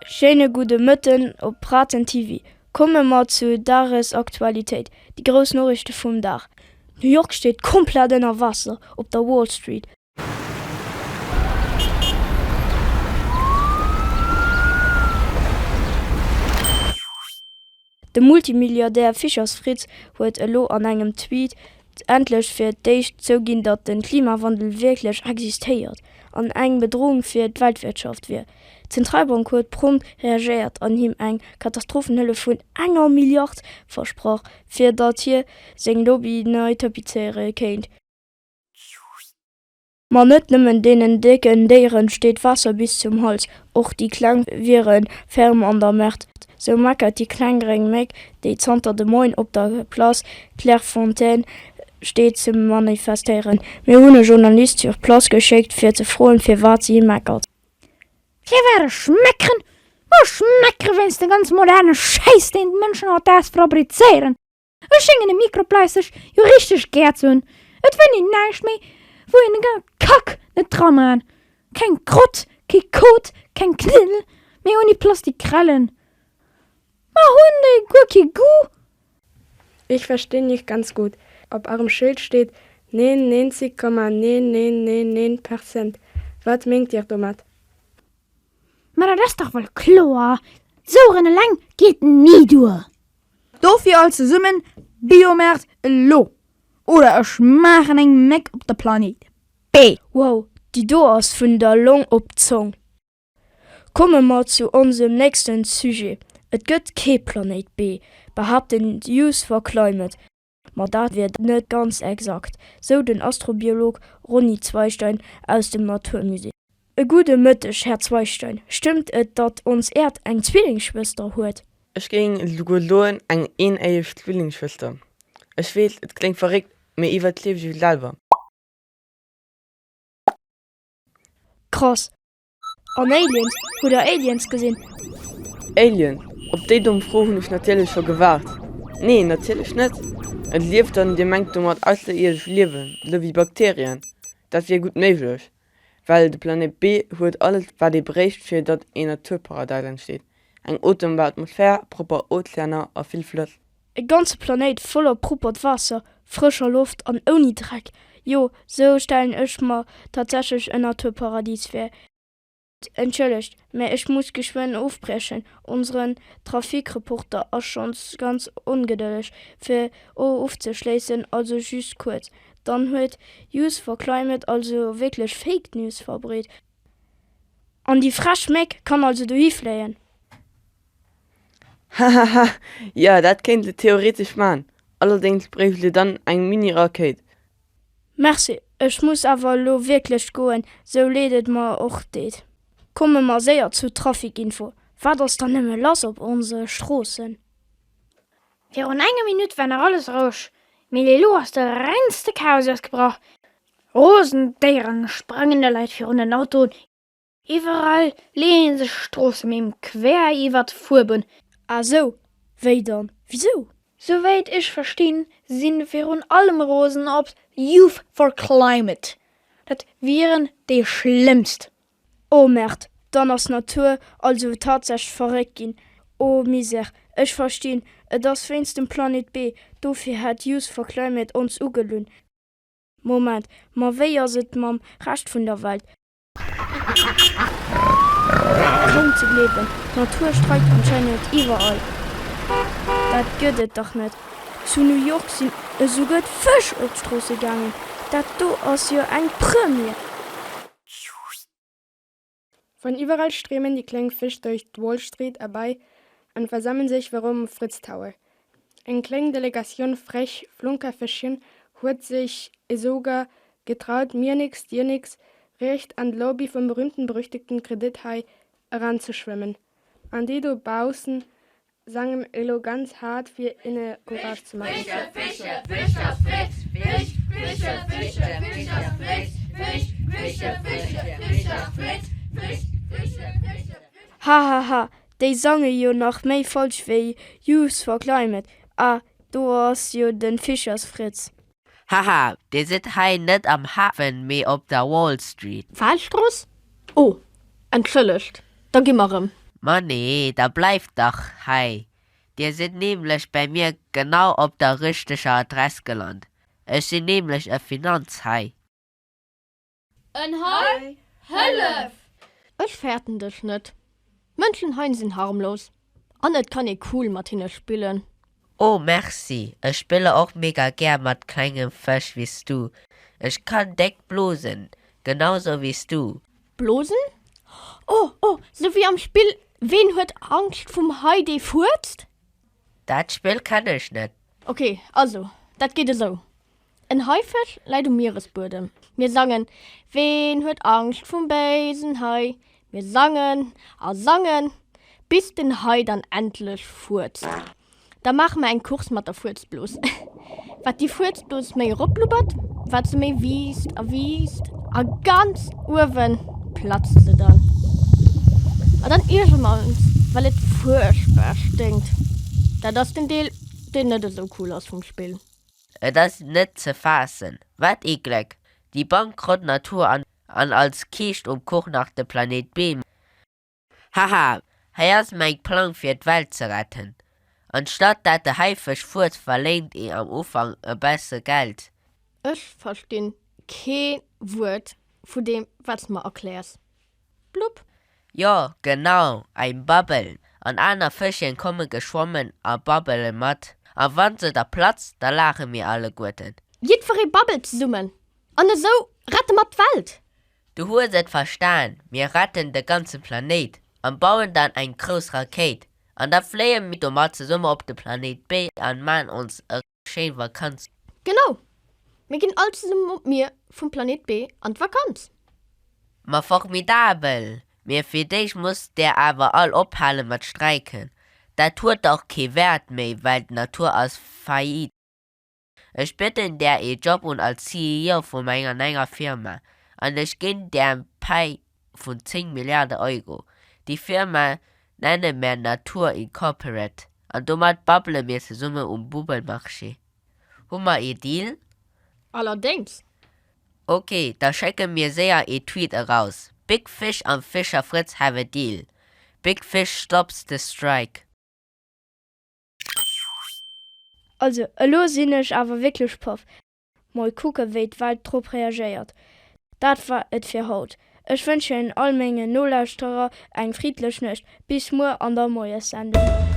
Schéine gudde Mëtten op Praten TV. Komme mer zu Dagesaktualitéit, déi grouss Noriichte vum Dag. New York steet komplett ënner Waasser op der Wall Street. De Multimilliardär Fischers Fritz huet elo an engem Tweet endlech fir d'éischt zouginn, datt de Klimawandel wierklech existéiert an eng Bedroung fir d'Weltwirtschaft wier. D'Zentralbank huet prompt reagéiert an him eng Katastrophenhëllef vun enger Milliard versprach, fir datt hie seng Lobby nei tapizéiere kéint. Ma net nëmmen deenen décken Déieren steet d'Waasser bis zum Hals, och déi kleng wiere ferm an der Merde. Sou meckert déi kleng gréng Méck, déi zanter de Moien op der Place Clairefontaine steet ze manifestéieren. Mir hunn e Journalist sur place geschéckt fir ze froen, firwat si meckert. Firwat ech meckeren? Ma ech meckere wéinst dem ganz moderne Schäiss, deen d'Mënschen hautdaags fabrizéieren. Ech schéngen de Mikroplastik jo richteg gär ze hunn. Et fënnt een näischt méi, wou een de ganze Kack net dra man. Keng Grott, kee Kot, keng Kniddel méi ouni Plastikkrellen. Ma hunn déi guer kee Goût? Ich versteh nicht ganz gut. Op Ärem Schild steet 99,9999 Percent. Wat mengt Dir domat? Ma dat ass dach wuel kloer, Soueren eleng geet ni duer. Dofir all zesummen, Biomaart elo! Oder ech maachen eng Méck op der Planéit B! Wow, déi do ass vun der Long op d'Zong. Komme mer zu onsem nächsten Sujet, Et gëtt kee Planéit B, behaapten d'Youth for Climate. Ma dat wier net ganz exakt, sou den Astrobiolog Ronny Zweistein aus dem Naturmusée. E gudde Mëtteg, Här Zweistein. Stëmmt et, datt ons Äerd eng Zwillingsschwëster huet? Ech géing esouguer soen, eng eenéieg Zwillingsschwëster. Ech weess, et kléngt verréckt, mee iwwerzeeg iech selwer. Krass. An Aliens? Hutt der Aliens gesinn? Aliens? Op déi domm Fro hunn ech natierlech scho gewaart. Nee, natierlech net. Et sief dann, Dir mengt domat ausserierdesch Liewen, sou wéi Bakterien. Dat wier gutt méiglech, well de Planéit B huet alles, wat ee bréicht, fir datt een Naturparadäis entsteet, eng otembar Atmosphär, propper Ozeaner a vill Flëss. E ganze Planéit voller proppert Waasser, frëscher Loft an ouni Dreck. Jo, sou stellen ech mer tatsächlech en Naturparadies vir. Entschëllegt, mä ech muss geschwënn ofbriechen, onseren Trafikreporter ass schonns ganz ongedëlleg fir ofzeschléissen. Also just kuerz, dann huet Youth for Climate also wierklech Fake News verbreet? An déi frech Méck kann also dohi fléien? Hahaha, jo dat kéint se theoretesch maan, allerdéngs bréicht se dann eng Mini-Rakéit. Merci, ech muss awer elo wierklech goen, sou leed et mer och deet. Komme mer séier zu Trafikinfo, wat ass dann nëmme lass op onse Stroossen? Virun enger Minutt war nach alles roueg, mee elo ass de rengste Chaos ausgebrach. Rosen Déieren sprangen de Leit virun den Autoen, Iwwerall leeën sech Stroossebeem quer iwwer d'Fuerbunn. Ah sou, wéi dann? Wisou? Souwäit ech verstinn, sinn virun allem rosen op Youth for Climate. Dat wieren déi schlëmmst. Oh Merde, dann ass d'Natur also tatsächlech verréckt ginn. Oh Misère, ech verstinn, et ass wéinst dem Planet B, dofir hat Youth for Climate ons ugelunn. Moment, ma wéi ass et mam Rescht vun der Welt? Kaum ze gleewen, d'Natur streikt anscheinend iwwerall. Dat gëtt et dach net! Zu New York sinn esouguer d'Fësch op d'Stroosse gaangen. Dat do ass jo eng Première! Von iwwerall streamen die kleng Fisch durch d'Wall Street erbei an versammeln sich virum Fritz Tower. Eng kleng Delegatioun frech Flunkerfëschchen huet sech esouger getraut mir nix dir nix riicht an d'Lobby vum berühmten berüchtigten Kredithai eranzeschwëmmen. An déi do baussen sangen elo ganz haart fir inne Courage ze maachen. Hahaha, déi sange jo nach méi falsch wéi Youth for Climate. Ah, do ass jo den Fischers Fritz. Haha, dir sidd hei net am Hafen, mee op der Wall Street. Walstrooss? Oh, entschëllegt, da gi mer erëm. Ma nee, da bleift dach hei, Dir sidd nämlech bäi mir genau op der richteger Adress gelant. Ech sinn nämlech e Finanzhai. En Hai? Hëllef! Ech fäerten dech net. Mënschen hein sinn harmlos an et kann ee cool mat hinne spillen. Oh merci, ech spille och mega gär mat klenge Fësch wéi s du. Ech kann déck blosen, genau sou wéi s du. Blosen? Oh, oh, sou wéi am Spill Ween huet Angscht vum Hai dee fuerzt? Dat Spill kennen ech net. Ok, also, dat geet esou, En Haifësch läit um Mieresbuedem. Mir sangen Ween huet Angscht vum béisen Hai? Mir sangen a sangen, bis den Hai dann endlech fuerzt. Da maache mer eng Course mat der Fuerzblos. Wat déi Fuerzblos méi eropblubbert, wat se méi wiisst a wiisst a ganz uewe platzt se dann. A dann iergere mer ons, well et fuerchtbar sténkt. Dat ass den Deel, deen net esou cool ass vum Spill. Et ass net ze faassen, wat ee Gléck! Déi bankrott Natur an an als Kiischt um Kuch nach de Planet B. Haha, hei ass mäin Plang fir d'Welt ze retten. Anstatt dat de Haifësch fuert verléint ee am Ufank e besse Geld. Ech verstinn kee Wuert vu deem wat s mer erkläers. Blub. Jo, genau, ein Babbeln. An aner Fëschchen komme geschwommen a babbele mat. A wann se da platzt, da laache mir alleguerten. Jiddweree babbelt zesummen an esou rette mer d'Welt. Du hues et verstan, mir retten de ganze Planéit an bauen dann eng grouss Rakéit an da fléie mir domat zesumme op de Planéit B an maan ons e schéin Vakanz. Genau! Mir ginn all zesummen op d'Mier vum Planéit B an d'Vakanz. Ma formidabel! Mee fir d'éischt musst där awer all ophale mat streiken. Dat huet dach kee Wäert méi, well d'Natur ass faillite. Ech bidden där ee Job un als CEO vu menger neier Firma an ech ginn där eng Pai vun 10 Milliarde Euro. Déi Firma nenne mär Natur Incorporate an domat babbele mir zesumme um Bubbelmarché. Hu mer ee Deal? Allerdéngs! Ok, da schécke mir séier ee Tweet eraus, Big Fish an Fischer Fritz have a deal. Big Fish stops the strike. Also elo sinn ech awer wierklech paff. Mol kucke wéi d'Welt drop reagéiert. Dat war et fir haut. Ech wënschen all mengen Nolauschterer eng friddlech Nuecht. Bis muer an der Moiessendung.